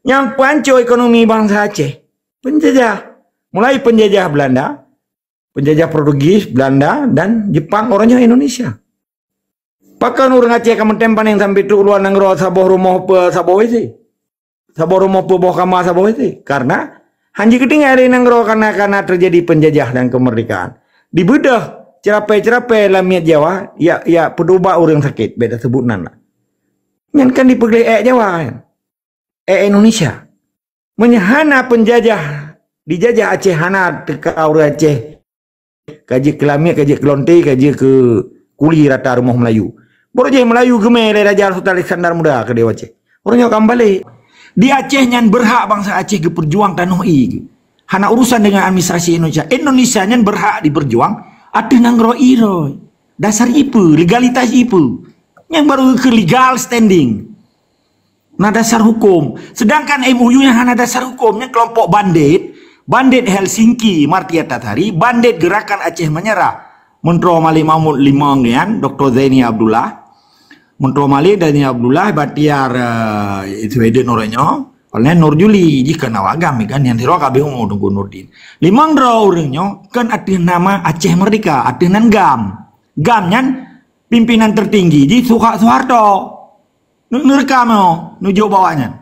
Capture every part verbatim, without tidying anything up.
Nyang peuhanco ekonomi bansa Aceh, penjajah. Mulai penjajah Belanda, penjajah Portugis, Belanda, dan Jepang, uroe nyoe Indonesia. Pakon ureuëng Aceh ka meutem panéng sampai trok luwa nanggroe saboh rumoh peusaboh W C? Saboh rumoh peuboh kama saboh W C? Karena hana jikeutinggai lé nanggroe karena, karena terjadi penjajah dan kemerdekaan. Dibeudôh ceurapée-ceurapée lam miet Jawa, ya, ya peuduba ureuëng sakét, bék taseubut nan lah. Nyan kan dipeugleh ék Jawa, kan? Ék Indonesia. Meunyoe hana penjajah, dijajah Aceh, hana teuka ureuëng Aceh ka jeuet keu lamiet, ka jeuet keu lonte, ka jeuet keu kuli rata rumoh Melayu. Baru jih Melayu geumé lé Raja Sultan Iskandar Muda keu Dewa Aceh. Ureuëng nyoe ka meubalek. Di Aceh nyan berhak bansa Aceh geupeujuang tanoh ie geuh. Hana urusan dengan administrasi Indonesia. Indonesia nyan berhak diperjuang ateueh nanggroe ie droe. Dasar ie peue, legalitas ie peue. Nyang baru keu legal standing. Na dasar hukum. Sedangkan M O U nyang hana dasar hukum, nyang kelompok bandit, bandit Helsinki, Martia Tathari, bandit Gerakan Aceh Menyerah, Menteri Malik Mahmud limong nyan, Doktor Zaini Abdullah, Menteri Malik Zaini Abdullah, Bahtiar, eh, Sweden orang nyoe, oleh Nur Juli, jika nak agam kan, yang tiro kabeh umur Tengku Nurdin. Limong droe orang nyoe kan ateueh nama Aceh Merdeka, ateueh nan gam. Gam nyan pimpinan tertinggi jih Suha-, Soeharto. Nu-, neureuka meunoe, nujok bak awaknyan.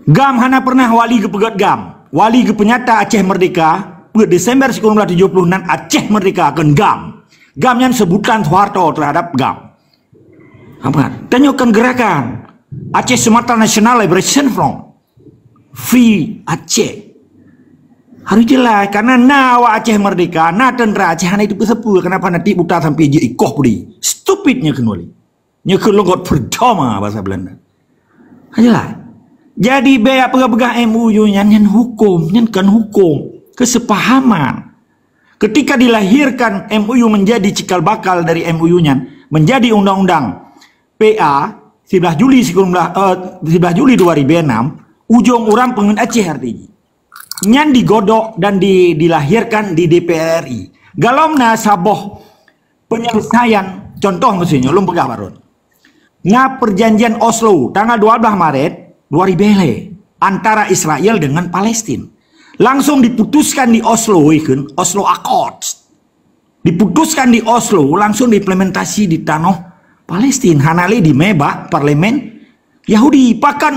GAM hana pernah wali geupeugét GAM. Wali geupeunyata Aceh Merdeka, peuet Desember sikureueng blaih tujoh puluh nan Aceh Merdeka kon GAM. GAM nyan sebutan Soeharto terhadap GAM. Apa? Tanyoe kon gerakan Aceh Sumatera National Liberation Front. Free Aceh. Harus jelas, karena na awak Aceh Merdeka, na tentera Aceh hana itu peusapue, kenapa nanti buta sampai je ikoh pudi. Stupidnya kembali. Nyoe keuh leugot percuma bahasa Belanda. Jelas. Jadi, bék peugah-peugah M O U nyan, nyan hukum, nyan kan hukum. Kesepahaman. Ketika dilahirkan M O U menjadi cikal bakal dari M O U nyan, menjadi undang-undang P A, siblaih Juli sikureueng blaih, eh, siblaih Juli dua ribu enam, ujong urang peungeuet Aceh arti jih. Nyan digodok dan di-, dilahirkan di D P R R I. Galom na saboh penyelesaian, contoh meusinya, lôn peugah baron. Na perjanjian Oslo tanggal dua belas Maret dua ribu lhèe antara Israel dengan Palestina. Langsung diputuskan di Oslo, ikheun Oslo Accords. Diputuskan di Oslo, langsung diimplementasi di tanoh Palestina. Hana lé dimé bak parlemen Yahudi. Bahkan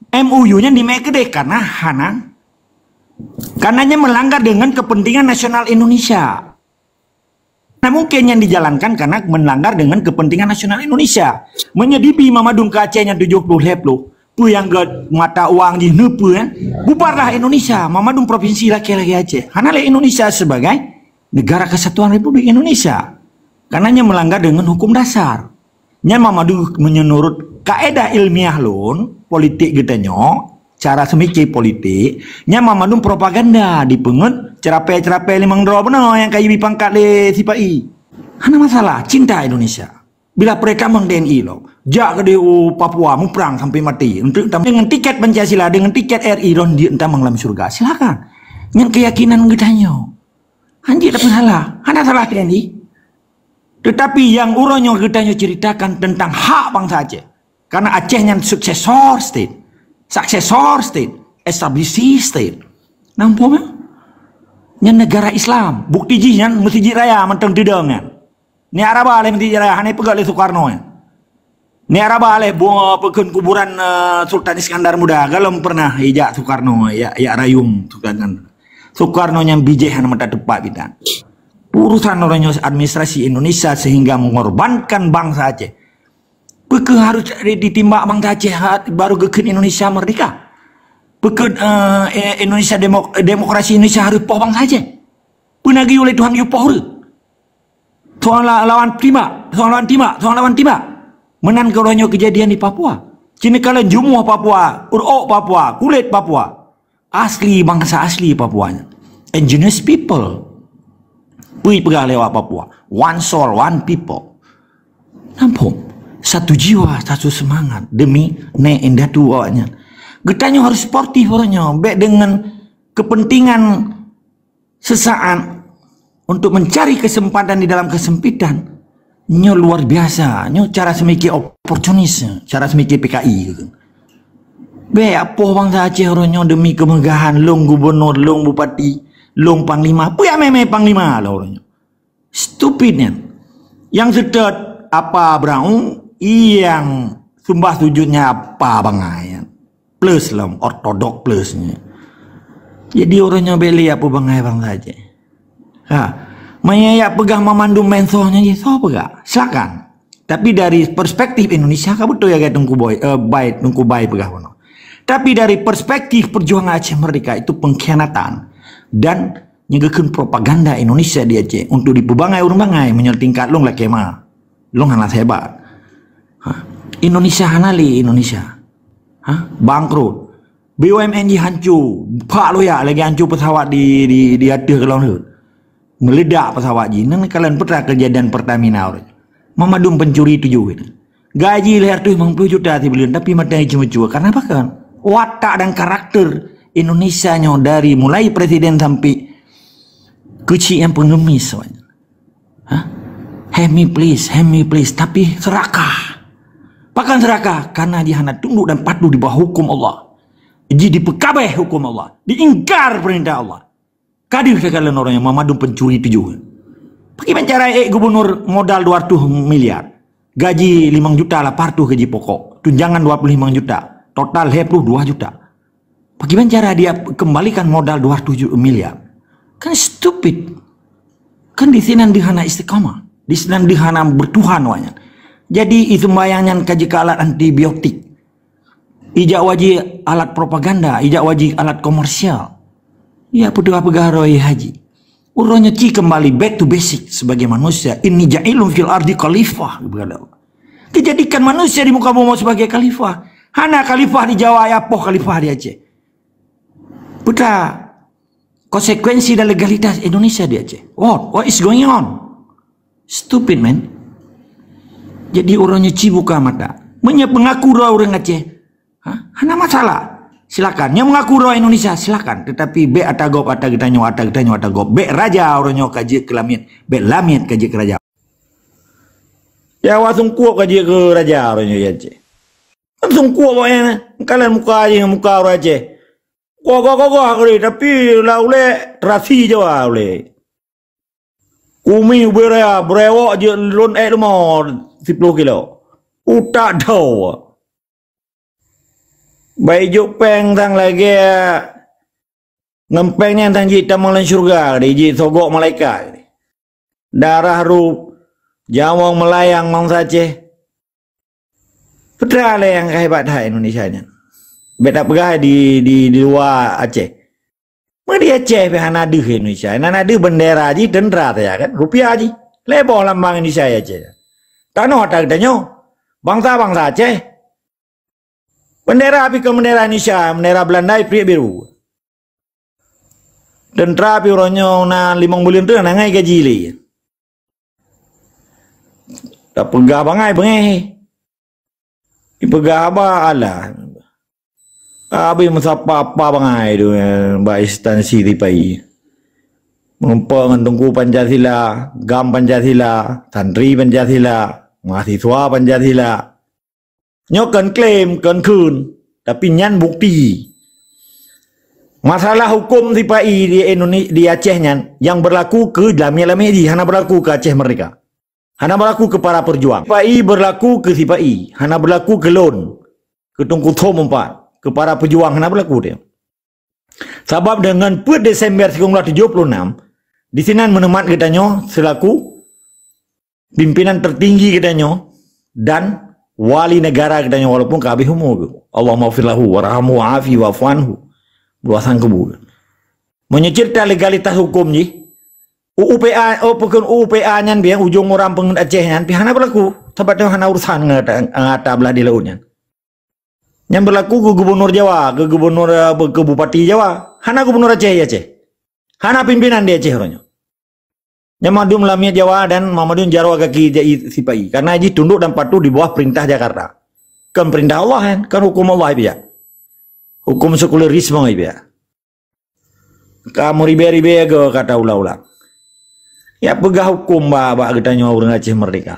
M O U nyan dimé keudeh karena hana, karena nyan melanggar dengan kepentingan nasional Indonesia. Nah, mungkin nyan dijalankan karena melanggar dengan kepentingan nasional Indonesia. Meunyoe dibi Mamadun keu Aceh nyan tujoh ploh lhèe ploh, peue nyang gét mata uang jih neupeue, kan? Bubarlah Indonesia, Mamadun provinsi lakèe-lakèe Aceh. Hana lé Indonesia sebagai negara kesatuan Republik Indonesia. Karena nyan melanggar dengan hukum dasar. Nyan Mamadun menurut kaedah ilmiah lôn, politik geutanyoe, cara seumiké politik, nyan Mamadun propaganda dipeungeut ceurapée-ceurapée limong droe bunoe nyang ka jibi pangkat lé sipa-i. Hana masalah, cinta Indonesia. Bila peureutamong T N I lom, jak keudeh u Papua muprang sampai mati. Untuk dengan tiket Pancasila, dengan tiket R I lom jeuet tamong lam syurga. Silakan. Nyan keyakinan geutanyoe. Hanjeuet dapeuet salah. Hana salah T N I. Tetapi nyang uroe nyoe geutanyoe ceritakan tentang hak bansa Aceh. Karena Aceh nyan successor state. Successor state. Established state. Nampak, ya? Nyan negara Islam. Bukti jih nyan Masjid Raya mantong teudong nyan. Ni Araba lé Masjid Raya, hana peugah lé Soekarno nyan. Ni Araba lé bu-, peukheun kuburan, eh, Sultan Iskandar Muda. Galom pernah ijak Soekarno, ya, ya rayung Sultan. Soekarno nyang bijéh hana mata teumpat bidan. Urusan orang nyoe administrasi Indonesia sehingga mengorbankan bangsa Aceh. Peukeuh harus ditimbak bangsa Aceh ha-, baru geukheun Indonesia merdeka? Peukeuh, eh, eh, Indonesia demok-, demokrasi Indonesia harus poh bangsa Aceh? Peue na geuyue lé Tuhan geuyue poh ureuëng? Soang la-, lawan timbak, soang lawan timbak, soang lawan timbak. Meunan keuh uroe nyoe keujadian di Papua. Cina kala jumuh Papua, urok Papua, kulét Papua. Asli, bangsa asli Papua nyan. Indigenous people. Peue peugah lé awak Papua. One soul, one people. Nampak? Satu jiwa, satu semangat demi nèk indatu awaknyan. Geutanyoe harus sportif uroe nyoe. Bék dengan kepentingan sesaat untuk mencari kesempatan di dalam kesempitan, nyoe luar biasa. Nyoe cara seumiké oportunis, cara seumiké P K I. Bèk apoh bansa Aceh uroe nyoe demi kemegahan lôn gubernur, lôn bupati, lôn panglima. Peue nyang mè-mè panglima lôn uroe nyoe? Stupid nyan. Nyang seutôt apa Abraham, nyang seumbah sujud nyan apa bangai nyan. Plus lom, ortodok plus nyan. Jadi uroe nyoe bèk lé peubangai bansa Aceh. Ha. Meunyoe jak peugah mamandum meusoh nyan jih, soe peugah? Silakan. Tapi dari perspektif Indonesia ka beutôi lagèe Teungku Boy, eh, Bai, Teungku Bai peugah bunoe. Tapi dari perspektif perjuangan Aceh Merdeka itu pengkhianatan dan nyang geukheun propaganda Indonesia di Aceh untuk dipeubangai ureueng bangai meunyoe tingkat lôn lakèe ma. Lôn hana sebat. Ha. Indonesia hana lé Indonesia. Ha? Bangkrut. B U M N jih hanco, phak loyak lagèe hanco pesawat di, di, di ateueh keulôn rhot. Meuledak pesawat jih. Nyan kalon peue teuma keujadian Pertamina uroe nyoe. Mamandum pencuri tujoh. Gaji lhèe reutôh limong ploh juta sibuleuen, tapi mata jih ceumeucue. Karena apa kan? Watak dan karakter Indonesia nyoe dari mulai presiden sampai keuchik nyang pengemis. Ha? Help me please, help me please. Tapi serakah. Pakon serakah? Karena jih hana tunduk dan patuh di bawah hukum Allah. Jih dipeukabeh hukum Allah. Diingkar peurintah Allah. Ka deuh takalon uroe nyoe mamandum pencuri tujoh. Pakriban cara ék gubernur modal dua reutôh miliar. Gaji limong juta lapan reutôh gaji pokok. Tunjangan dua ploh limong juta. Total lhèe ploh dua juta. Pakriban cara dia kembalikan modal dua reutôh miliar? Kan stupid. Kan di sinan deuh hana istiqamah. Di sinan deuh hana bertuhan awaknyan. Jadi, i seumbahyang nyan ka jeuet keu alat antibiotik. Ijak wajék alat propaganda, ijak wajék alat komersial. Ya, peue teuma peugah roh haji. Uroe nyoe ci kembali back to basic sebagai manusia. "Inni ja'ilun fil ardi khalifah," kata Allah. Dijadikan manusia di muka bumi sebagai khalifah. Hana khalifah di Jawa, ya poh khalifah di Aceh. Peue teuma konsekuensi dan legalitas Indonesia di Aceh? What? What is going on? Stupid, man. Jadi, uroe nyoe ci buka mata. Meunyoe mengaku droe ureueng Aceh, ha? Hana masalah. Silakan. Nyang mengaku droe Indonesia, silakan. Tetapi bèk ata gob, ata geutanyoe, ata geutanyoe, ata gob. Bèk raja uroe nyoe ka jeuet keu lamiet. Bèk lamiet ka jeuet keu raja. Jawa sungkup ka jeuet keu raja uroe nyoe, ya, Aceh. Kan sungkup awaknyan, kalon muka jih ngon muka ureueng Aceh. Gagah-gagah kali, tapi lam ulèe terasi Jawa ulèe. Kumi ubé raya, beurewok jeuet lôn ék leumo siploh kilo. Utak dho. Bai jok péng sang lagèe ngon péng nyan sang jeuet tamong lam syeuruga, jeuet sogok malaikat. Darah rup, jamong meulayang bansa Aceh. Peue teuma lé nyang ka hebat that Indonesia nyan. Bèk tapeugah di, di, di luwa Aceh. Meunyoe di Aceh pih hana deuh Indonesia. Hana deuh bendera jih teuntra saja kan. Rupiah jih. Lhèe boh lambang Indonesia di Aceh. Tanoh ata geutanyoe. Bansa-bansa Aceh. Bendera pih kon bendera Indonesia, bendera Belanda ipriek biru. Teuntra pih uroe nyoe na limong buleuen teuk na ngai gaji lé. Tapeugah bangai beungéh. Ipeugah haba alah. Habéh meusapa-apa bangai tu, eh, bak instansi sipa-i. Meureumpok ngon Teungku Pancasila, GAM Pancasila, santri Pancasila, mahasiswa Pancasila. Nyoe kon klaim, kon kheun, tapi nyan bukti. Masalah huköm sipa-i di Indone-, di Aceh nyan nyang beurlaku keu lamiet-lamiet jih, hana beurlaku keu Aceh Merdeka. Hana beurlaku keu para peujuang. Sipa-i beurlaku keu sipa-i, hana beurlaku keu lôn, keu Teungku Thom Empat, keu para peujuang hana beurlaku teuh. Sabab deungon peuet Desember sikureueng dua puluh enam, disinan meuneumat geutanyoe seulaku pimpinan tertinggi geutanyoe dan wali negara geutanyoe walaupun ka habéh umu geuh. Allahummaghfir lahu warhamhu wa'afihi wa'fu anhu. Luasan kubu geuh. Meunyoe ceurita legalitas huköm jih, U U P A, oh, peukon U U P A nyan biang ujong urang peungeuet Aceh nyan pih hana beurlaku. Sabab nyoe hana urusan ngon ata, ngon ata blah di laôt nyan. Nyan beurlaku keu gubunur Jawa, keu gubunur, eh, keu bupati Jawa. Hana gubunur Aceh di Aceh. Hana pimpinan di Aceh uroe nyoe. Nyan mandum lamiet Jawa dan mandum jaroe gaki jai sipa-i. Karena jih tunduk dan patuh di bawah perintah Jakarta. Kon perintah Allah kan, kon huköm Allah ipiak. Huköm sekularisme ipiak. Ka meuribèe-ribèe goe kata ulang-ulang. Ya peugah huköm bak, bak geutanyoe ureuëng Aceh Merdeka.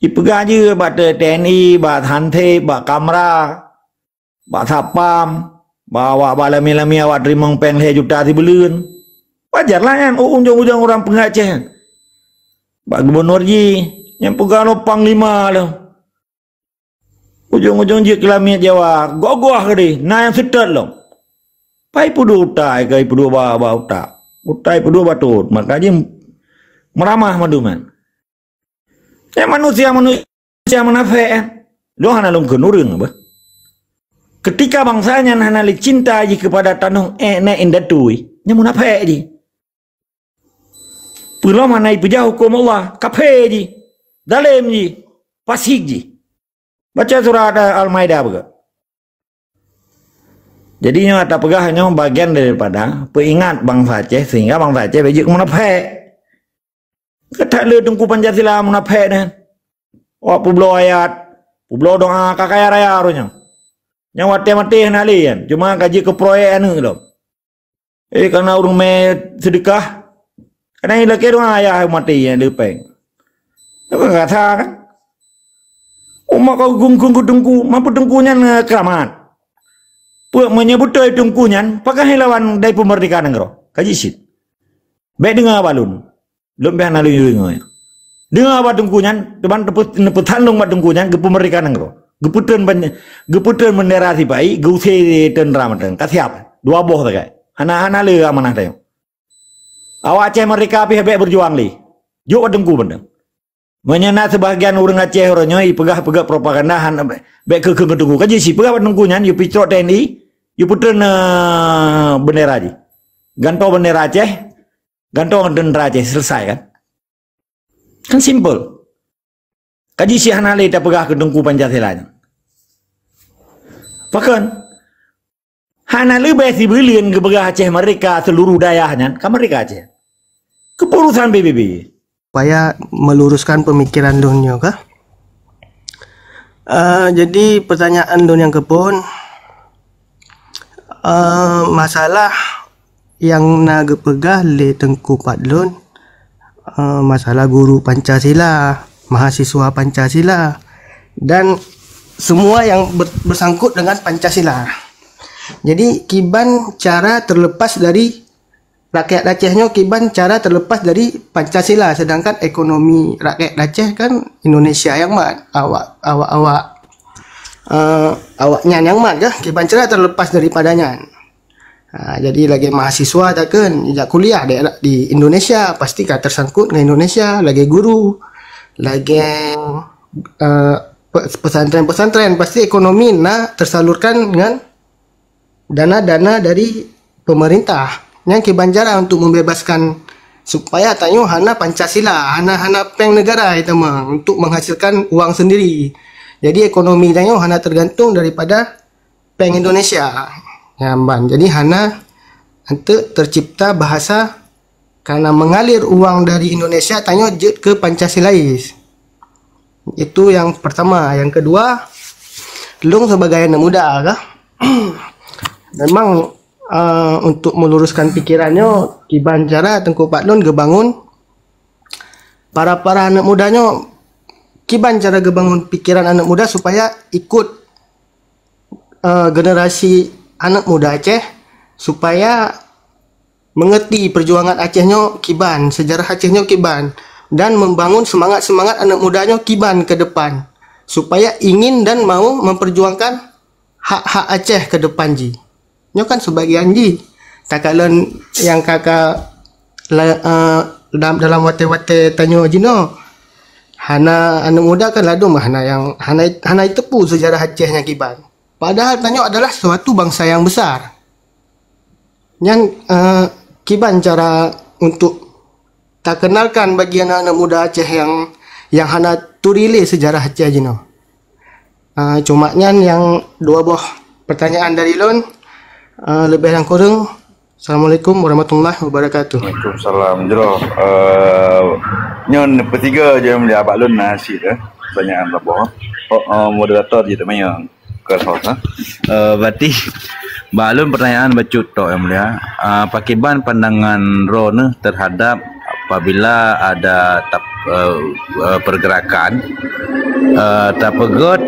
Ipeugah jeuet bak T N I, bak Hansip, bak Kamra. Bak satpam, bak awak bak lami-lami awak teurimong péng lhèe juta sibuleuen. Wajar lah nyan, ujong-ujong urang peungacèh. Bak gubunur jih, nyang peugah lom panglima lom. Ujong-ujong jeuet keu lamiet Jawa, goh-goh keudeh, na nyang seutôt lom. Pai peuduek utai, kai peuduek ba, ba utak. Utai peuduek batot, maka jih meuramah mandum nyan. Eh, manusia-manusia munafék, eh. Lôn hana lôn kheun ureueng apa. Ketika bangsa nyan hana lé cinta jih kepada tanoh eh, nèk indatu, nyan munafék jih. Peulom hana ipeujah huköm Allah, kafé jih, zalém jih, fasik jih. Baca surat Al-Maidah beugah. Jadi nyoe tapeugah nyoe bagian daripada peuingat bangsa Aceh sehingga bangsa Aceh bèk jeuet keu munafék. Ka that le Teungku Pancasila munafék nyan. Awak peubloe ayat, peubloe doa ka kaya raya uroe nyoe. Nyang watèe maté hana lé nyan, cuma ka jeuet keu proyek aneuk lom. Eh, kana ureueng mé seudeukah, kana ilakèe doa ayah maté nyan leupeng. Nyoe kan rasa kan? Umat kau gungkung keu teungku, mampu teungku nyan, eh, keuramat. Peue meunyoe beutôi teungku nyan, pakon hilawan dari peumeurdeka nanggroe? Ka jih cit. Bèk deungoe bak lôn. Lôn pih hana lôn deungoe. Deungoe bak teungku nyan, teuma neupeu-, neupeusan lôn bak teungku nyan, geupeumeurdeka nanggroe. Geupeutrön ban-, geupeutrön beundera sipa-i, geuuse teuntra mantong. Ka siap. Dua boh sagai. Hana, hana le amanah tanyoe. Awak Aceh meurdeka pih bèk beujuang lé. Jok bak teungku mantong. Meunyoe na seubahagian ureueng Aceh uroe nyoe ipeugah-peugah propaganda han bèk keu keu teungku. Ka jih cit peugah bak teungku nyan, yue picok T N I, yue peutrön, eh, beundera jih. Gantoe beundera Aceh, gantoe ngon teuntra Aceh, selesai kan? Kan simple. Ka jih cit hana lé tapeugah keu Teungku Pancasila nyan. Pakon? Hana leubeh sibuleuen geupeugah Aceh meurdeka seuluruh dayah nyan, ka meurdeka Aceh. Keupeue urusan P B B. Supaya meluruskan pemikiran lôn nyoe kah? Eh, jadi pertanyaan lôn nyang keupon, eh, masalah nyang na geupeugah lé Teungku Fadlon, eh, masalah guru Pancasila, mahasiswa Pancasila, dan semua yang ber-, bersangkut dengan Pancasila. Jadi, kiban cara terlepas dari rakyat Aceh nyoe, kiban cara terlepas dari Pancasila, sedangkan ekonomi rakyat Aceh kan Indonesia nyang mat, awak, awak, awak, eh, awak nyan nyang mat kah, kiban cara terlepas daripada nyan. Ha, jadi lagèe mahasiswa takheun jak kuliah di, di Indonesia, pasti ka tersangkut ngon Indonesia, lagèe guru, lagèe, eh, pe-, pesantren-pesantren, pasti ekonomi na tersalurkan ngon dana-dana dari pemerintah. Nyan kiban cara untuk membebaskan supaya tanyoe hana Pancasila, hana, hana péng negara teuma untuk menghasilkan uang sendiri. Jadi ekonomi tanyoe hana tergantung daripada péng Indonesia. Nyan ban. Jadi hana untuk tercipta bahasa karena mengalir uang dari Indonesia tanyoe jeuet ke Pancasilais. Itu yang pertama. Yang kedua, lôn sebagai anak muda kah, memang, uh, untuk meluruskan pikiran nyoe, kiban cara Teungku Fadlon geubangun para-para anak muda nyoe, kiban cara geubangun pikiran anak muda supaya ikut, uh, generasi anak muda Aceh supaya mengerti perjuangan Aceh nyoe kiban, sejarah Aceh nyoe kiban, dan membangun semangat-semangat anak muda nyoe kiban ke depan, supaya ingin dan mau memperjuangkan hak-hak Aceh ke depan jih. Nyoe kan sebagian jih. Takalon nyang ka, ka la-, eh, dalam, dalam watèe-watèe tanyoe jinoe, hana anak muda kan ladôm hana nyang, hana, hana jiteupeue sejarah Aceh nyang kiban. Padahal tanyoe adalah suatu bangsa yang besar. Nyan, eh, kiban cara untuk takenalkan bagi anak-anak muda Aceh yang, yang hana turi lé sejarah Aceh jinoe. Eh, cuma nyan nyang dua boh pertanyaan dari lôn. Eh, leubeh dan kureueng, Assalamualaikum warahmatullahi wabarakatuh. Waalaikumsalam. Jroh, eh, nyoe peutiga jeuem di abak lôn na cit, eh. Pertanyaan dua boh. Oh, eh, moderator jih teuma nyang. Bukan host, ha? Eh, berarti, bak lôn pertanyaan bacut tok, Yang Mulia. Ah, pakiban pandangan droeneuh terhadap apabila ada tap-, eh, eh, pergerakan, eh, tapeugöt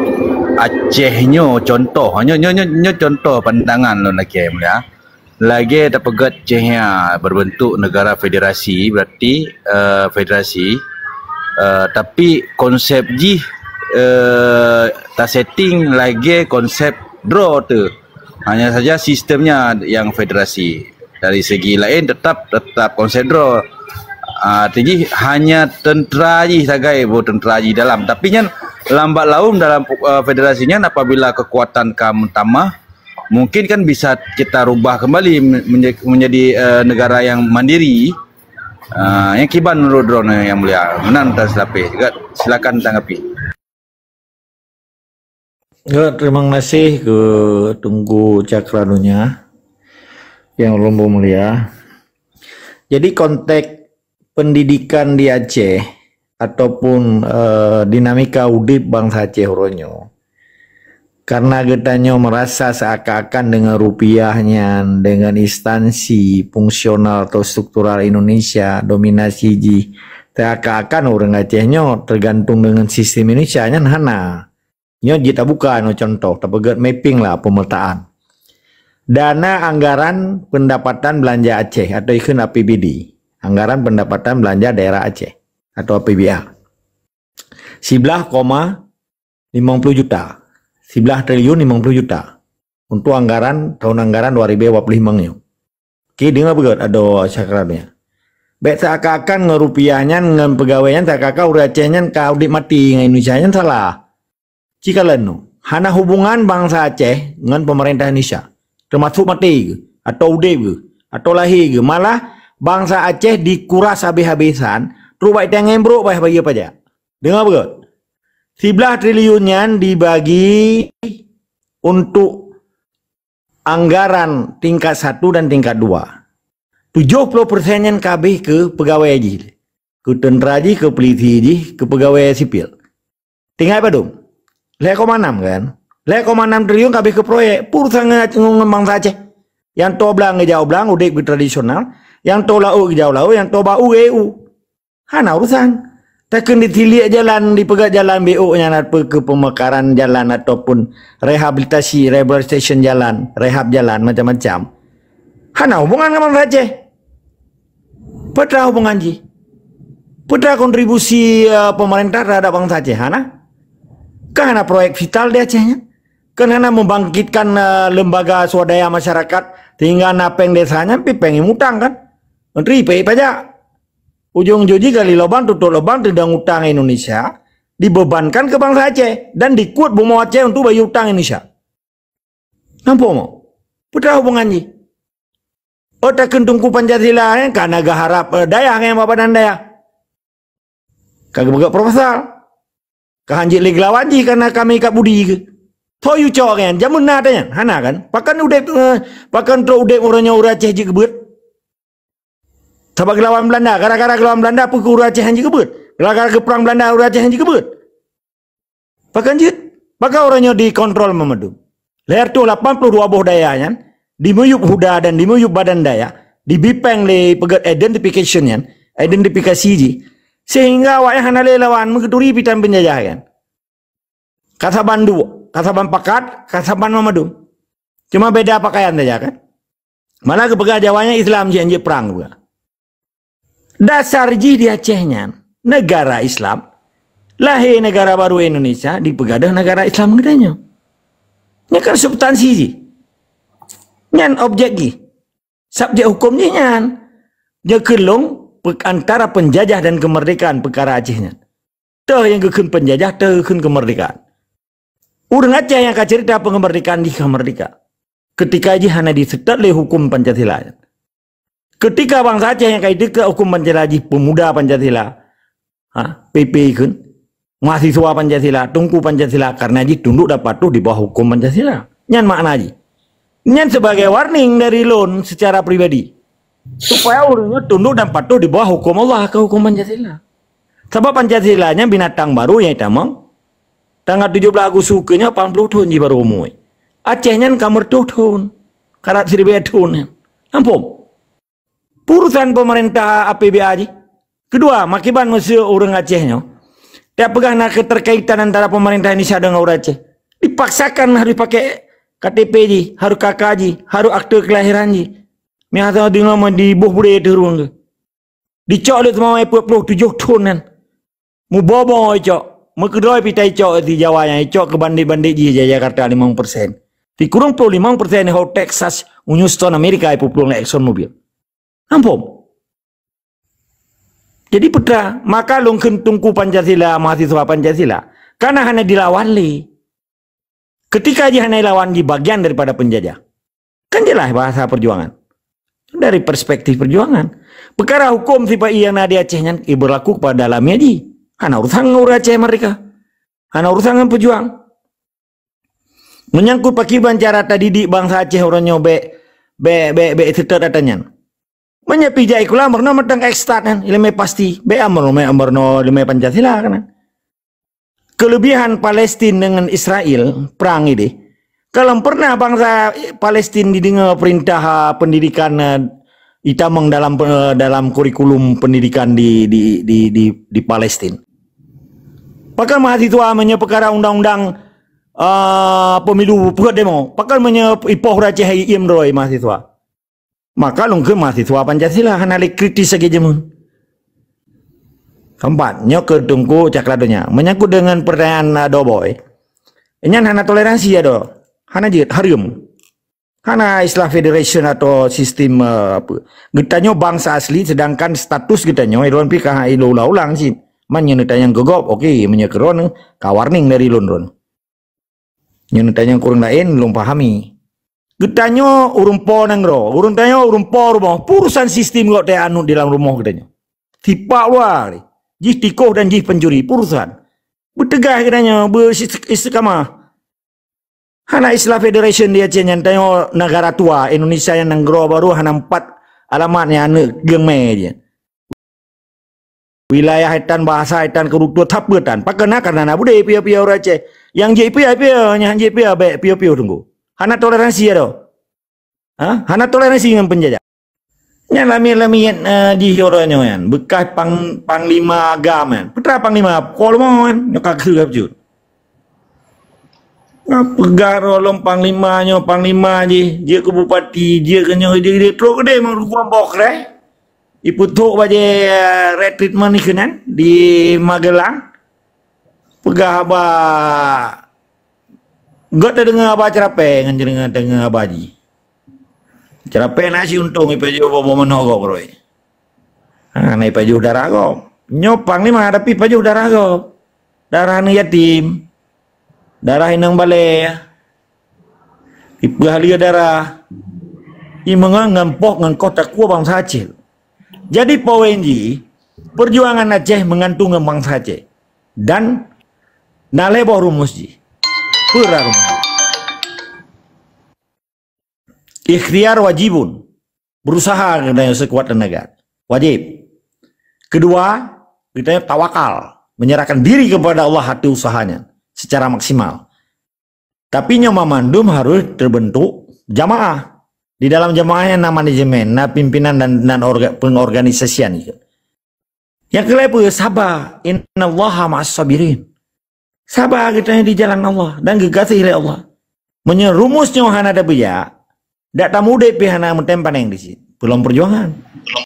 Aceh nyoe contoh, nyoe, nyoe, nyoe, nyoe contoh pandangan lôn lagèe, mulia. Lagèe tapeugèt Aceh nyan berbentuk negara federasi, berarti, eh, federasi, eh, tapi konsep jih, eh, tasetting lagèe konsep droe teuh. Hanya saja sistemnya yang federasi. Dari segi laén tetap, tetap konsep droe. Ah, arti jih hanya tentera jih sagai boh tentera jih dalam. Tapi nyan lambat laun dalam, eh, federasi nyan apabila kekuatan ka meutamah, mungkin kan bisa kita rubah kembali men-, menja-, menjadi, eh, negara yang mandiri. Ah, nyang kiban menurut droeneuh, Yang Mulia. Meunan tan seulapeh. Silakan tanggapi. Ya, terima kasih ke Teungku Cakra Dunia yang ulôn mulia. Jadi konteks pendidikan di Aceh ataupun, eh, dinamika udép bansa Aceh uroe nyoe. Karena geutanyoe merasa seakan-akan dengan rupiah nyan, dengan instansi fungsional atau struktural Indonesia, dominasi jih, seakan-akan ureuëng Aceh nyoe tergantung dengan sistem Indonesia, nyan hana. Nyoe jih tabuka nyoe contoh, tapeugét mapping lah pemetaan. Dana anggaran pendapatan belanja Aceh atau ikheun A P B D, anggaran pendapatan belanja daerah Aceh atau A P B A. Siblah koma limong puluh juta. Siblah triliun limong puluh juta untuk anggaran tahun anggaran dua ribu dua puluh lima nyoe. Oke, deungoe beugét adoe Cakra Dunia. Bék seakan-akan ngon rupiah nyan, ngon peugawée nyan, seakan-akan ureuëng Aceh nyan ka udép maté ngon Indonesia, nyan salah. Ci kalon nyoe, hana hubungan bansa Aceh ngon pemerintah Indonesia, teumasuk maté geuh, atau udép geuh, atau lahé geuh. Malah, bansa Aceh dikuras habéh-habésan, trok bak tangai brok bah bayeue pajak. Deungoe beugét. Siblah triliun nyan dibagi untuk anggaran tingkat satu dan tingkat dua. Tujoh ploh persen nyan ka habéh keu peugawée jih, keu teuntera jih, keu polisi jih, keu peugawée sipil. Tinggai padum? Lhée koma nam kan? Lhée koma nam triliun ka habéh keu proyek. Peue urusan ngon, ngon bansa Aceh. Nyang toe blang geujak u blang, udép geutradisional. Nyang toe laôt geujak u laôt, nyang toe bak u geu u. Hana urusan. Takheun ditiliek jalan, dipeugét jalan B O nyan ateueh keu pemekaran jalan ataupun rehabilitasi, rehabilitation jalan, rehab jalan macam-macam. Hana hubungan ngon bansa Aceh. Peue teuma hubungan jih? Peue teuma kontribusi, eh, pemerintah terhadap bansa Aceh? Hana. Kan hana proyek vital di Aceh nyan? Kan hana membangkitkan, eh, lembaga swadaya masyarakat sehingga na péng desa nyan pi péng imutang kan? Menteri pi pajak. Ujong-ujong jih gali lubang, tutup lubang, teudong utang Indonesia, dibebankan keu bansa Aceh dan dikuet bumoe Aceh untuk bayeue utang Indonesia. Nampak moe? Peue teuma hubungan jih? Oh, takheun Teungku Pancasila, eh, ka na geuharab, eh, dayah ngon badan dayah. Ka geupeugah proposal. Ka hanjeuet lé geulawan jih karena kami ka budi keu. Tho yue cok nyan, jameun na ata nyan? Hana kan? Pakon udép, eh, pakon trok udép uroe nyoe ureuëng Aceh jeuet keu beuet? Sabab geulawan Belanda, gara-gara geulawan Belanda peue keu ureuëng Aceh hanjeuet keu beuet? Gara-gara geuprang Belanda ureuëng Aceh hanjeuet keu beuet? Pakon jeuet? Pakon uroe nyoe dikontrol mandum? Lhée reutôh lapan ploh dua boh dayah nyan, dimiyueb huda dan dimiyueb badan dayah, dibi péng lé peugét identification nyan, identifikasi jih, sehingga awaknyan hana lé lawan meugeuturi pitan peunjajah kan. Ka saban duek, ka saban pakat, ka saban mandum. Cuma beda pakaian saja kan. Malah geupeugah Jawa nyan Islam jih, hanjeuet prang geupeugah. Dasar jih di Aceh nyan, negara Islam, lahé negara baru Indonesia, dipeugadôh negara Islam geutanyoe. Nyan kan substansi jih. Nyan objek jih. Subjek hukum jih nyan. Nyoe keuh lôn pe-, antara penjajah dan kemerdekaan peukara Aceh nyan. Teuh nyang geukheun penjajah, teuh geukheun kemerdekaan. Ureuëng Aceh nyang ka cerita pengemerdekaan jih ka merdeka. Ketika jih hana diseutôt lé hukum Pancasila. Ketika bansa Aceh nyang ka jiteuka hukum Pancasila jih pemuda Pancasila, ha, P P kheun, mahasiswa Pancasila, teungku Pancasila, karena jih tunduk dan patuh di bawah hukum Pancasila. Nyan makna jih. Nyan sebagai warning dari lôn secara pribadi. Supaya ureuëng nyoe tunduk dan patuh di bawah hukum Allah, ke hukum Pancasila. Sabab Pancasila nyan binatang baru nyang itamong. Tanggal tujoh blaih Agustus keu nyoe lapan ploh thon jih baru umui. Aceh nyan ka meureutoh thon. Karat siribée thon nyan. Ampôn. Urusan pemerintah A P B A jih. Kedua, makiban meuseu ureuëng Aceh nyoe. Tiap peugah na keterkaitan antara pemerintah Indonesia dengan ureuëng Aceh. Dipaksakan harus pakai K T P jih, harus K K jih, harus akte kelahiran jih. Meuhana deungoe meudiboh budaya teuh ureuëng keuh. Dicok lé teuma peuet ploh tujoh thon nyan. Muboh-boh icok, meukeudroe pih ta icok di Jawa nyang icok keu bandét-bandét jih di Jakarta limong persen. Di kureueng ploh limong persen ho Texas, Houston, Amerika, ipeupulang lé Exxon Mobil. Ampon. Jadi peue teuma, maka lôn kheun Teungku Pancasila, mahasiswa Pancasila, kana hana dilawan lé. Ketika jih hana dilawan, jih bagian daripada penjajah. Kan jelas bahasa perjuangan. Dari perspektif perjuangan. Peukara hukum sipa-i nyang na di Aceh nyan, eh, berlaku kepada alamiah jih. Hana urusan ngon ureuëng Aceh merdeka. Hana urusan ngon pejuang. Menyangkut pakriban cara tadidik bansa Aceh uroe nyoe, bék, bék, bék, bék seutôt ata nyan. Meunyoe pih jak sikula meurunoe mantong X-FAB nyan, ileumèe pasti. Bék meurunoe, meurunoe ileumèe Pancasila kan. Kelebihan Palestina dengan Israel, perang ini, kalau pernah bangsa Palestina didengar perintah, ah, pendidikan, eh, itamong dalam, eh, dalam kurikulum pendidikan di, di, di, di, di Palestina. Pakon mahasiswa meunyoe peukara undang-undang, ah, pemilu, peugöt demo? Pakon meunyoe ipoh ureuëng Aceh iem droe mahasiswa? Maka lôn kheun mahasiswa Pancasila hana lé kritis lagèe jameun. Keempat, nyoe keu Teungku Cakra Donya. Menyangkut dengan pertanyaan, ah, Doboy, nyan hana toleransi adoe. Hana jeuet, hareuem. Hana istilah federation atau sistem, eh, apa. Geutanyoe bangsa asli, sedangkan status geutanyoe, ilôn pih ka ilôn ulang-ulang cit. Man nyoe neutanyong keu gob, oke, meunyoe keu droeneuh, ka warning dari lôn droeneuh. Nyoe neutanyong keu ureuëng laén, lôn pahami. Geutanyoe ureuëng po nanggroe, ureuëng tanyoe ureuëng po rumoh, peue urusan sistem gob teuanut di dalam rumoh geutanyoe. Sipak luwa, jih tikoh dan jih pencuri, peue urusan. Beuteugah geutanyoe, beu-, istiqamah. Hana istilah federation di Aceh nyan, tanyoe negara tua, Indonesia nyan nanggroe barô hana empat alamat nyang aneuk geumé jih. Wilayah itan, bahasa itan, keureubeuen that peue tan. Pakon na, karena na budaya piôh-piôh ureuëng Aceh. Nyang jih piôh-piôh, nyang jih piôh bék piôh-piôh Teungku. Hana toleransi adoe. Ha? Hana toleransi ngon penjajah. Nyan lamiet-lamiet, eh, jih uroe nyoe nyan. Bekas pang-, panglima agam nyan. Peue teuma panglima, kolom nyan. Nyoe ka keu ka peujeuet. Peugah roh lom panglima nyoe, panglima jih, jeuet keu bupati, jeuet keu nyoe, jeuet keu trok keudeh meureugueng boh kreh. Ipeutrok bajèe, eh, red treatment ikeunan di Magelang. Peugah haba, göt tadeungoe haba ceurapée ngon deungoe, deungoe haba jih. Ceurapée na siuntông ipajoh boh meunoe gob roi. Ha, na ipajoh darah gob. Nyoe panglima tapi ipajoh darah gob. Darah aneuk yatim. Darah inong balée. Ipeuhaleue darah. Imeungon ngon poh ngon koh takue bansa Aceh. Jadi poin jih, perjuangan Aceh meugantung ngon bansa Aceh. Dan na lhèe boh rumus jih. Peue rumus? Ikhtiar wajibun. Berusaha geutanyoe sekuat tenaga. Wajib. Kedua, geutanyoe tawakal, menyerahkan diri kepada Allah ateueh usahanya secara maksimal. Tapi nyoe mamandum harus terbentuk jamaah. Di dalam jamaah nyan na manajemen, na pimpinan dan, dan orga-, pengorganisasian. Nyang keulhèe peue? Saba. Innallaha ma'as sabirin. Saba geutanyoe di jalan Allah dan geugaséh lé Allah. Meunyoe rumus nyoe hana tapeujak, dak tamudép pih hana meutem paneng di sit. Peulom perjuangan.